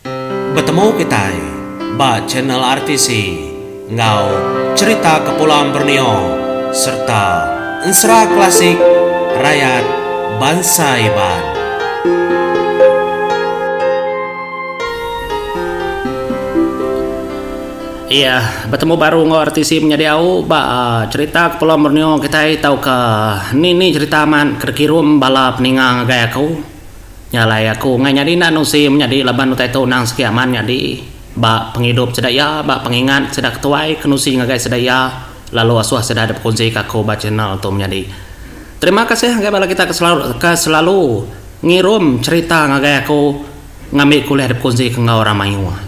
Betemu kitai ba channel RTC enggau Cherita Kepulang Borneo serta Ensera Klasik Rayat Bansa Iban. Iya, betemu baru enggau RTC menyadi au ba Cherita Kepulang Borneo kitai tauka ni ni cherita amat ke dikirum bala peninga ngagai aku. Nya alai aku enggai nyadi enda nusi menyadi laban utai tu endang sigi amat nyadi ba pengidup sida iya, ba pengingat sida ketuai ke nusi ngagai sida iya lalu asuh sida dep bekunsi ka aku ba channel tu menyadi. Terima kasih ngagai bala kita ke selalu ke selalu ngirum cherita ngagai aku ngambi ku ulih dep bekunsi ke enggau orang mayuh.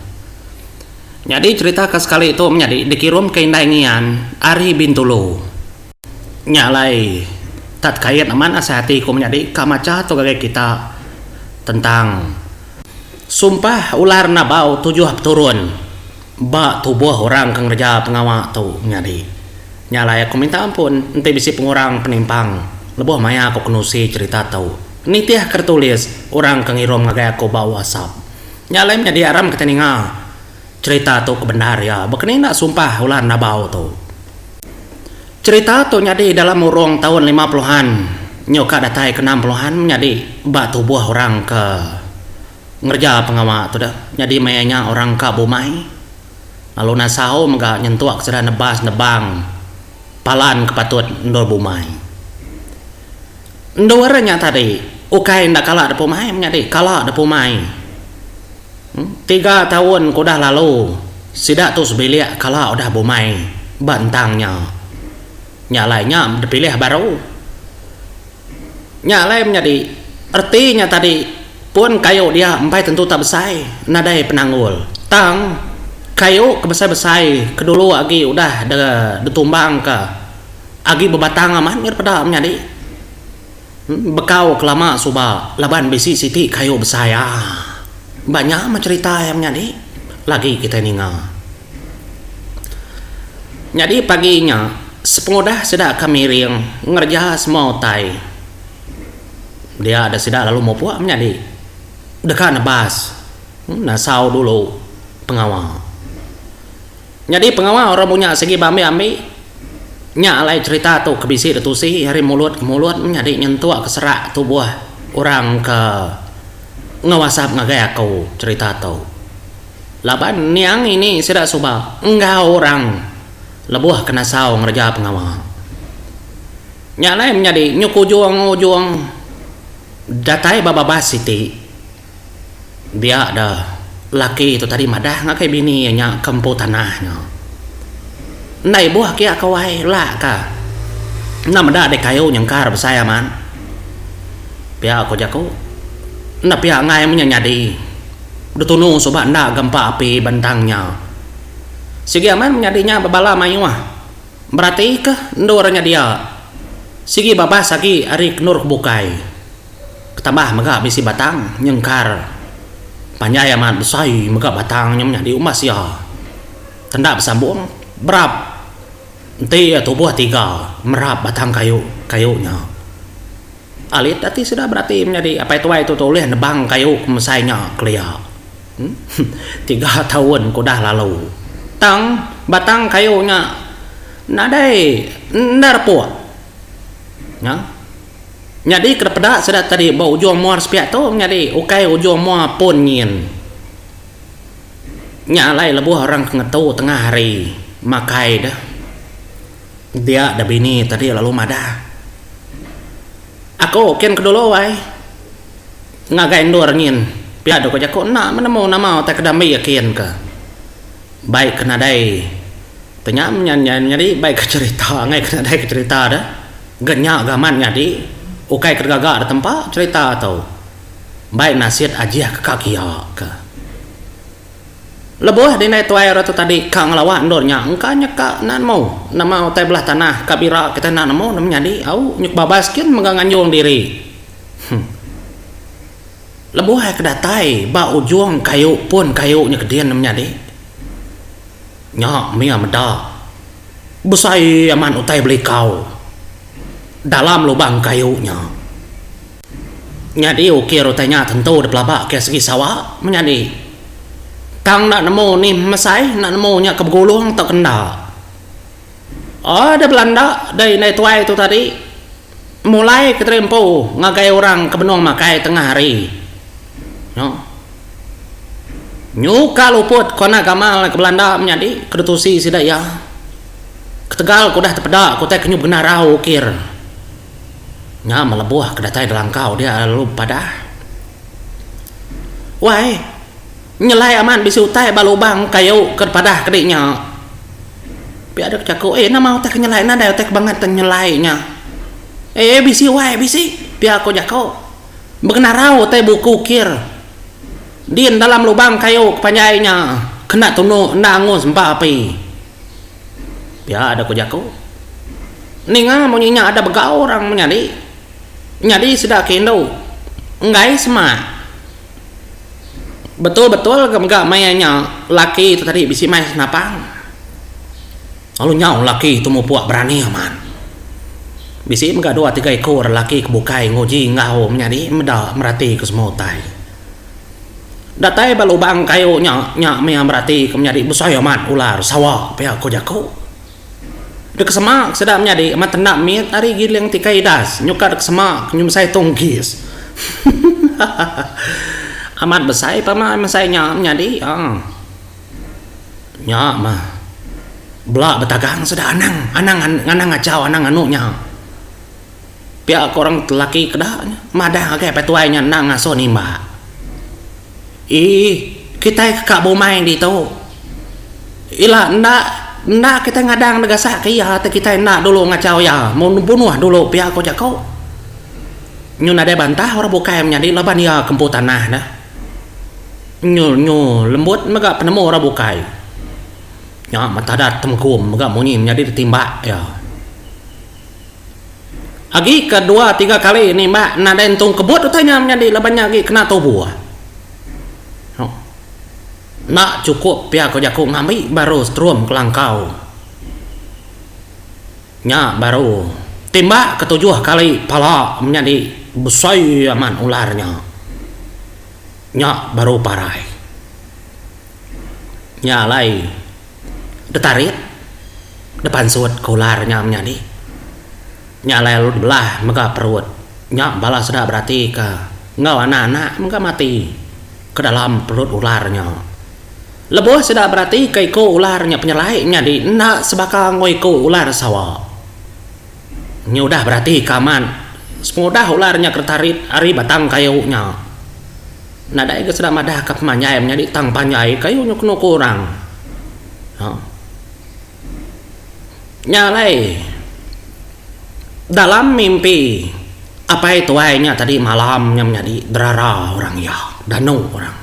Nyadi cherita ke sekali tu menyadi dikirum ke indai ngian ari Bintulu. Nya alai, tat kait amat asai ati ku menyadi ka macha tu ngagai kita tentang sumpah ular nabau tujuh peturun ba tubuh orang ke ngereja pengawa tu menyadi. Nya alai aku minta ampun enti bisi pengurang penimpang lebuh maya aku kenusi cherita tu nitih ke ditulis orang ke ngirum ngagai aku ba WhatsApp. Nya alai menyadi aram kita ninga cherita tu ke bendar iya baka ni enda sumpah ular nabau tu. Cherita tu nyadi dalam urung taun lima puluhan nyu ka datai ke enam puluhan menyadi ba tubuh orang ke ngereja pengawa tu deh. Nyadi maya nya orang ka bumai lalu nasau mega nyentuk sida nebas nebang palan ke patut endur bumai. Endur nya tadi ukai enda kala dep umai menyadi kala dep umai. Tiga taun ke udah lalu, sida tu sebilik kala udah bumai ba entang nya. Nya alai nya dipilih baru. Nya alai menyadi reti nya tadi pun kayu dia empai tentu tak besai nadai penanggul. Tang kayu ke besai-besai ke dulu agi udah ditumbangka agi bebatang amat ngira peda menyadi. Bekau ke lama suba laban bisi siti kayu besai aaa. Ba nya meh cherita iya menyadi lagi kitai ninga. Nyadi pagi nya sepengudah sida ke miring ngereja semua utai dia da sida lalu mupuk menyadi deka nebas nasau dulu pengawa. Nyadi pengawa orang munya sigi beambi-ambi nya alai cherita tu ke bisi ditusi ari mulut ke mulut nyadi nyentuk ke serak tubuh orang ke ngewasap ngagai aku cherita tu. Laban niang ini sida suba enggau orang lebuh ke nasau ngereja pengawa. Nya alai menyadi nyuk ujung-ujung datai ba babas siti. Dia da laki tu tadi madah ngagai bini iya nya ke empu tanah nya. Enda ibuh kia ke wai la ka. Enda meda deh kayu nyengkar besai amat. Pia ko jaku. Enda pia enggai meh nya nyadi. Ditunu suba enda ga empa api ba entang nya. Sigi amat menyadi nya bebala mayuh. Berati ka endur nya dia. Sigi babas agi ari ke endur ke bukai. Ketambah mega bisi batang nyengkar panjai amat besai mega batang nya menyadi umbas iya. Tenda besambung berap enti iya tubuh tiga merap batang kayu kayu nya. Alit ati sida berati menyadi apai tuai tu ulih nebang kayu ke mesai nya kelia. Tiga taun ke udah lalu. Tang batang kayu nya nadai enda repuk. Nya. Nyadi ke peda sida tadi ba ujung mua sepiak tu nyadi ukai ujung mua pun nyin. Nya alai lebuh orang ke ngetu tengah hari makai deh dia da bini tadi lalu madah. Aku kin ke dulu ai ngagai endur nyin pia deh ko jaku enda meh nemu nama utai ke dambi kin ke. Baik ke nadai tenya nyadi baik ke cherita angai ke nadai ke cherita deh. Ga nya ga amat nyadi ukai ke gaga da tempa cherita tu. Baik nasit ajih ke ka kia ke. Lebuh dindai tuai orang tu tadi ka ngelawa endur nya engka nya ka enda nemu nama utai belah tanah ka bira kitai enda nemu nama nyadi au nyuk babas kin mega nganjung diri. Huh. Lebuh ai ke datai ba ujung kayu pun kayu nya kedin ne menyadi. Nya mia meda besai amat utai belikau dalam lubang kayu nya. Nyadi ukir utai nya tentu dipelaba ke segi sawa menyadi. Tang enda nemu ni mesai enda nemu nya ke begulung tauka enda. Oh deh belanda deh indai tuai tu tadi mulai ke diri empu ngagai orang ke benung makai tengah hari. Nyo. Nyuka luput ko anak gamal ke belanda menyadi ke ditusi sida iya. Ketegal ke udah tepeda ke utai ke nyu begenarau ukir. Nya melebuh ke datai delangkau dia lalu bepadah. Wai. Nyelai amat bisi utai ba lubang kayu ke dipadah ke nya. Pia dek jaku, eh nama utai ke nyelai nadai utai ke bangat te nyelai nya. Eh bisi wai bisi, pia ko jaku. Begenarau utai buku ukir. Din dalam lubang kayu ke panjai nya kena tunu enda angus empa api. Pia dek ko jaku. Ninga munyi nya ada begau orang menyadi. Nyadi sida ke indu enggai semak. Betul-betul ga mega maya nya laki tu tadi bisi mai senapang. Lalu nyau laki tu mupuk berani amat. Bisi mega dua tiga iku orang laki ke bukai nguji enggau menyadi meda merati ke semua utai. Datai ba lubang kayu nya, nya maya merati ke menyadi besai amat ular sawa pia ku jaku. Dek sema ke sida menyadi amat enda mit ari giling tikai idas nyuka dek sema ke nyumsai tong gis. Amat besai pama mesai nya menyadi aaa. Nya mah bela betagang sida anang anang anang ngachau anang anu nya. Pia ko orang lelaki keda nya madah ngagai apai tuai nya enda ngasuh nimbak. Ii, kitai ke ka bumai ditu. Ila enda enda kitai ngadang ne gasak ke iya ti kitai enda dulu ngachau iya mun bunuh dulu pia ko jaku. Nyu nadai bantah orang bukai menyadi laban iya ke empu tanah ne. Nyu nyu lembut mega penemu orang bukai. Nya metadat temegum mega munyi menyadi ditimbak iya. Agi ke dua tiga kali nimbak nadai entung kebut utai nya menyadi laban nya agi kena tubuh. Enda chukup pia ko jaku ngambi baru setrum kelangkau. Nya baru timbak ke tujuh kali pala menyadi besai amat ular nya. Nya baru parai. Nya alai. Ditarit, depansut ke ular nya menyadi. Nya alai lalu dibelah mega perut. Nya bala sida beratika enggau anak-anak mega mati ke dalam perut ular nya. Lebuh sida beratika iku ular nya penyelai menyadi enda sebaka enggau iku ular sawa. Nya udah beratika amat sepengudah ular nya ke ditarit ari batang kayu nya. Nadai ga sida madah ka pemanjai menyadi tang panjai kayu nya kenu ku orang. Ha. Nya alai dalam mimpi apai tuai nya tadi malam nya menyadi derara orang iya, danu orang.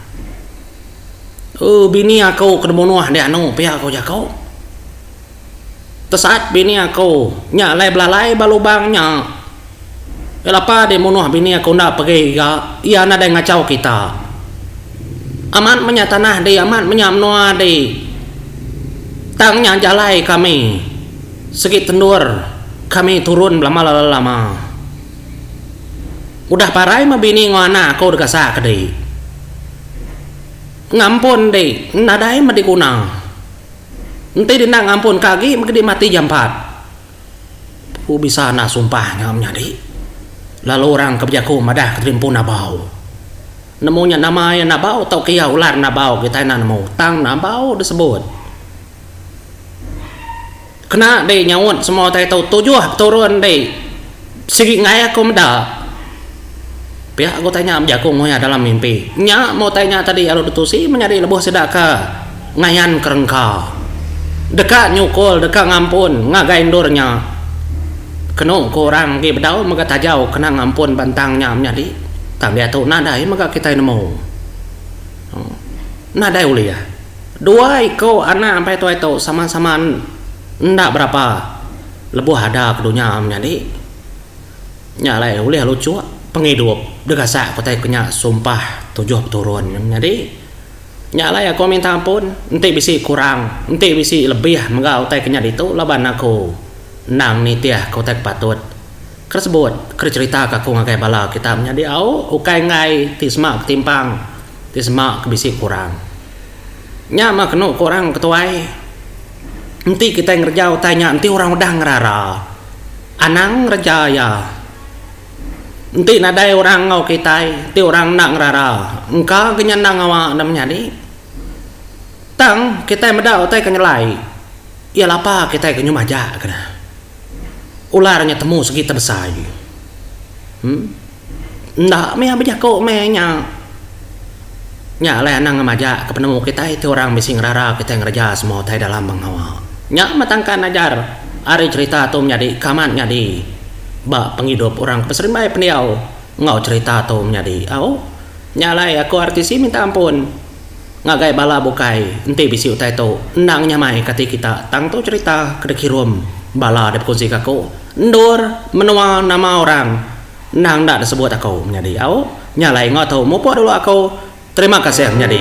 Ooh bini aku ke dibunuh dianu pia ku jaku. Tesat bini aku nya alai belalai ba lubang nya. Lapa deh munuh bini aku enda pegi ga iya nadai ngachau kita. Amat menya tanah di amat menya menua di. Tang nya jalai kami sigi tendur kami turun belama lama. Udah parai meh bini enggau anak aku deka ke di. Ngampun di nadai meh diguna. Enti di enda ngampun ka agi meh di mati jampat. Ku bisa enda sumpah nya menyadi. Lalu orang ke bejaku madah ke diri empu nabau. Nemu nya nama iya nabau tauka iya ular nabau kitai enda nemu. Tang nabau disebut. Kena dei nyaut semua utai tu tujuh peturun dei sigi enggai aku meda. Pia ku utai nya bejaku enggau iya dalam mimpi. Nya meh utai nya tadi lalu ditusi menyadi lebuh sida ke ngayan ke rengka. Deka nyukul deka ngampun ngagai endur nya. Kenu ku orang agi bedau mega tajau kena ngampun bantang nya menyadi. Tang diatu nadai mega kitai nemu. Nadai ulih. Dua iku anak apai tuai tu sama-sama enda berapa lebuh ada ke dunya menyadi. Nya alai ulih luchuk pengidup degasak ku utai ke nya sumpah tujuh peturun nya menyadi. Nya alai aku minta ampun enti bisi kurang enti bisi lebih mega utai ke nya ditu laban aku endang nitih ke utai ke patut. Ke sebut ke dicherita ke aku ngagai bala kita menyadi au ukai enggai ti sema ke timpang ti sema ke bisi kurang. Nya mah kenu ku orang ke tuai. Enti kitai ngereja utai nya enti orang udah ngerara anang ngereja iya. Enti nadai orang enggau kitai enti orang enda ngerara engka ga nya enda ngawa enda menyadi. Tang kitai meda utai ke nyelai iya lapa kitai ke nyau majak ke ne. Ular nya temu segi tebesai. Em. Enda meh bejaku meh nya. Nya alai anang ngemajak ke penemu kitai ti orang bisi ngerara kitai ngereja semua utai dalam pengawa. Nya meh tangkan ajar ari cherita tu menyadi ke amat nyadi ba pengidup orang ke beserimbai pendiau enggau cherita tu menyadi. Au. Nya alai aku RTC minta ampun. Ngagai bala bukai enti bisi utai tu endang nyamai ke ati kita tang tu cherita ke dikirum bala dipekunsi ke aku endur menua nama orang endang enda disebut aku menyadi au nya alai enggau tu mupuk dulu aku terima kasih menyadi.